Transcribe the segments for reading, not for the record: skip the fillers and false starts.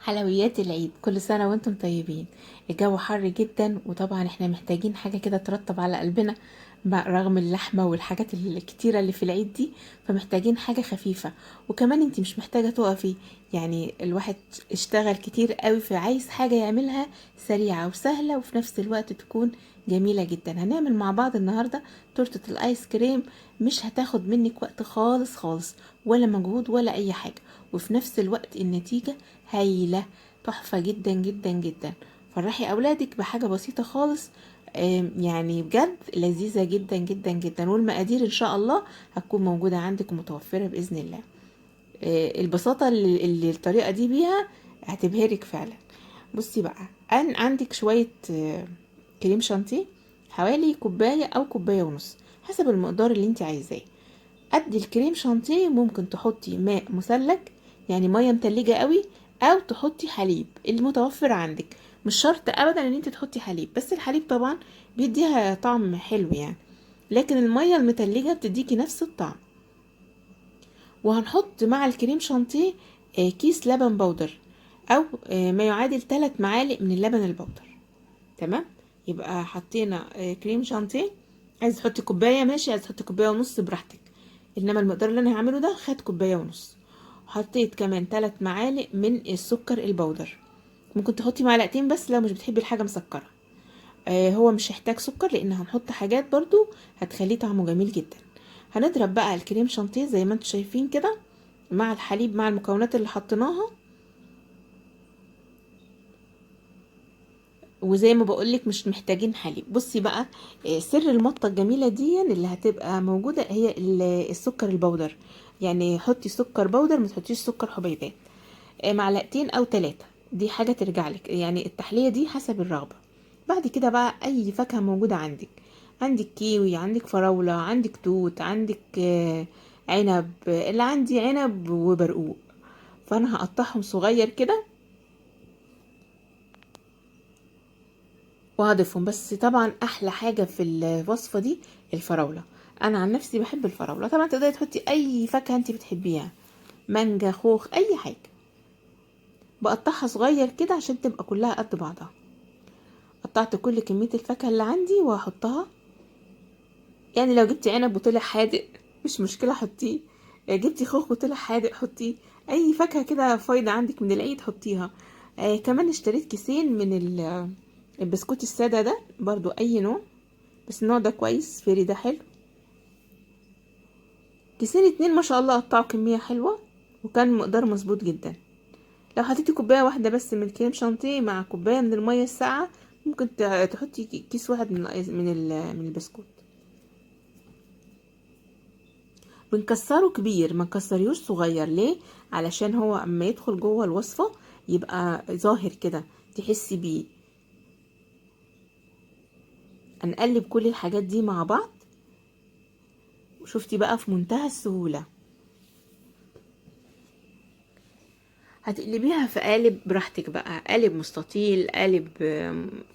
حلويات العيد، كل سنة وانتم طيبين. الجو حر جدا، وطبعا احنا محتاجين حاجة كده ترطب على قلبنا رغم اللحمة والحاجات الكتيرة اللي في العيد دي، فمحتاجين حاجة خفيفة. وكمان انتي مش محتاجة تقفي، يعني الواحد اشتغل كتير قوي، فعايز حاجة يعملها سريعة وسهلة وفي نفس الوقت تكون جميلة جدا. هنعمل مع بعض النهاردة تورتة الايس كريم، مش هتاخد منك وقت خالص خالص ولا مجهود ولا اي حاجة، وفي نفس الوقت النتيجة هايلة تحفة جدا جدا جدا. فرحي اولادك بحاجة بسيطة خالص، يعني بجد لذيذة جدا جدا جدا. والمقادير ان شاء الله هتكون موجودة عندك ومتوفرة بإذن الله. البساطة اللي الطريقة دي بيها هتبهرك فعلا. بصي بقى، أن عندك شوية كريم شانتيه، حوالي كوباية أو كوباية ونص حسب المقدار اللي انت عايزاه. قد الكريم شانتيه ممكن تحطي ماء مثلج، يعني مية متلجة قوي، او تحطي حليب المتوفر عندك. مش شرط ابدا ان انت تحطي حليب، بس الحليب طبعا بيديها طعم حلو يعني، لكن المية المتلجة بتديكي نفس الطعم. وهنحط مع الكريم شانتيه، كيس لبن بودر، او ما يعادل 3 معالق من اللبن البودر. تمام، يبقى حطينا كريم شانتيه. عايز تحطي كوباية ماشي، عايز تحطي كوباية ونص براحتك، انما المقدار اللي انا هعمله ده خد كوباية ونص. حطيت كمان 3 معالق من السكر البودر، ممكن تحطي معلقتين بس لو مش بتحبي الحاجة مسكره. هو مش هيحتاج سكر لان هنحط حاجات برضو هتخليه طعمه جميل جدا. هنضرب بقى الكريم شانتيه زي ما انتم شايفين كده مع الحليب مع المكونات اللي حطيناها. وزي ما بقولك مش محتاجين حليب. بصي بقى، سر المطه الجميلة دي اللي هتبقى موجودة هي السكر البودر، يعني حطي سكر بودر ما تحطيش سكر حبيبات. معلقتين او 3، دي حاجة ترجع لك، يعني التحلية دي حسب الرغبة. بعد كده بقى اي فاكهة موجودة عندك، عندك كيوي، عندك فراوله، عندك توت، عندك عنب. اللي عندي عنب وبرقوق، فانا هقطعهم صغير كده وهضيفهم. بس طبعا احلى حاجة في الوصفة دي الفراوله، انا عن نفسي بحب الفراوله. طبعا تقدري تحطي اي فاكهة انت بتحبيها، مانجا، خوخ، اي حاجة. بقطعها صغير كده عشان تبقى كلها قد بعضها. قطعت كل كمية الفاكهة اللي عندي وهحطها. يعني لو جبتي عنب وطلع حادق مش مشكلة حطيه، جبتي خوخ وطلع حادق حطيه، اي فاكهة كده فايده عندك من العيد حطيها. كمان اشتريت كيسين من البسكوت السادة ده، برضو اي نوع بس النوع ده كويس، فيري ده حلو. كيسين 2 ما شاء الله قطعوا كمية حلوة وكان مقدار مظبوط جدا. لو حطيتي كوباية واحدة بس من الكريم شانتيه مع كوباية من المية الساقعة ممكن تحطي كيس واحد من البسكوت. بنكسره كبير، ما نكسريهوش صغير. ليه؟ علشان هو اما يدخل جوه الوصفة يبقى ظاهر كده تحسي بيه. هنقلب كل الحاجات دي مع بعض، وشفتي بقى في منتهى السهولة. هتقلبيها في قالب براحتك بقى، قالب مستطيل، قالب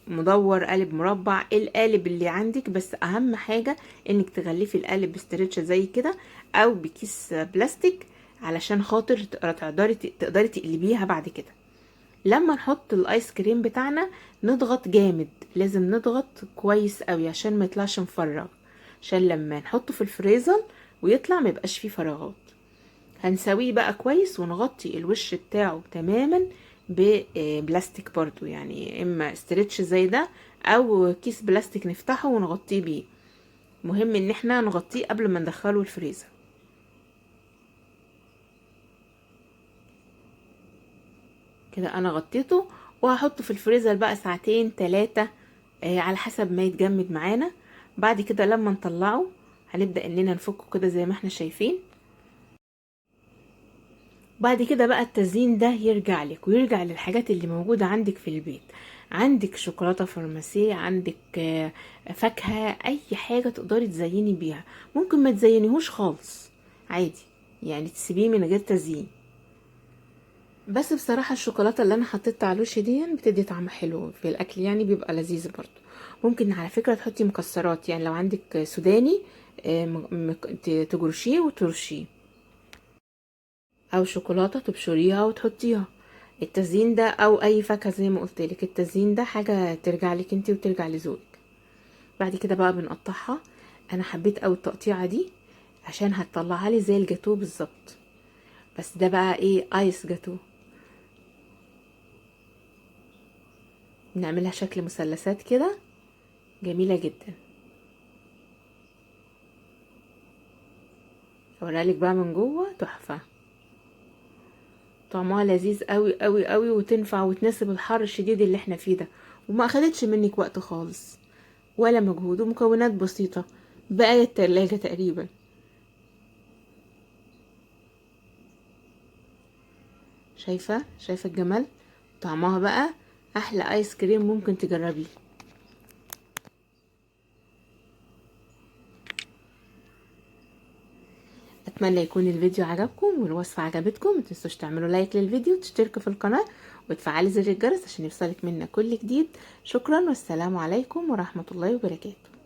مدور، قالب مربع، ايه القالب اللي عندك. بس اهم حاجة انك تغلفي القالب باسترتش زي كده او بكيس بلاستيك علشان خاطر تقدري تقلبيها بعد كده. لما نحط الايس كريم بتاعنا نضغط جامد، لازم نضغط كويس قوي عشان ما يطلعش مفرغ، عشان لما نحطه في الفريزر ويطلع ما يبقاش فيه فراغات. هنسويه بقى كويس ونغطي الوش بتاعه تماما ببلاستيك برضو، يعني اما استرتش زي ده او كيس بلاستيك نفتحه ونغطيه بيه. مهم ان احنا نغطيه قبل ما ندخله الفريزر. كده انا غطيته وهحطه في الفريزر بقى ساعتين 3، على حسب ما يتجمد معانا. بعد كده لما نطلعه هنبدأ اننا نفكه كده زي ما احنا شايفين. بعد كده بقى التزيين ده يرجع لك ويرجع للحاجات اللي موجودة عندك في البيت. عندك شوكولاتة فرماسيه، عندك فاكهة، اي حاجة تقدري تزيني بيها. ممكن ما تزينيهوش خالص عادي، يعني تسيبيه من غير تزيين. بس بصراحة الشوكولاتة اللي انا حطيتها على الوش دي بتدي طعم حلو في الاكل، يعني بيبقى لذيذ برضو. ممكن على فكرة تحطي مكسرات، يعني لو عندك سوداني، تجرشيه وترشيه، او شوكولاتة تبشريها وتحطيها. التزيين ده او اي فاكهة زي ما قلت لك، التزيين ده حاجة ترجع لك انت وترجع لذوقك. بعد كده بقى بنقطعها. انا حبيت قوي التقطيعه دي عشان هتطلعها لي زي الجاتوه بالظبط، بس ده بقى ايه، ايس جاتوه. نعملها شكل مثلثات كده، جميلة جدا. اوريها لك بقى من جوه، تحفة، طعمها لذيذ قوي قوي قوي، وتنفع وتناسب الحر الشديد اللي احنا فيه ده، وما اخدتش منك وقت خالص ولا مجهود، ومكونات بسيطة، بقايا التلاجة تقريبا. شايفه الجمال؟ طعمها بقى احلى ايس كريم ممكن تجربيه. اتمنى يكون الفيديو عجبكم والوصفه عجبتكم. ما تنسوش تعملوا لايك للفيديو وتشتركوا في القناة وتفعلي زر الجرس عشان يوصلك منا كل جديد. شكرا والسلام عليكم ورحمة الله وبركاته.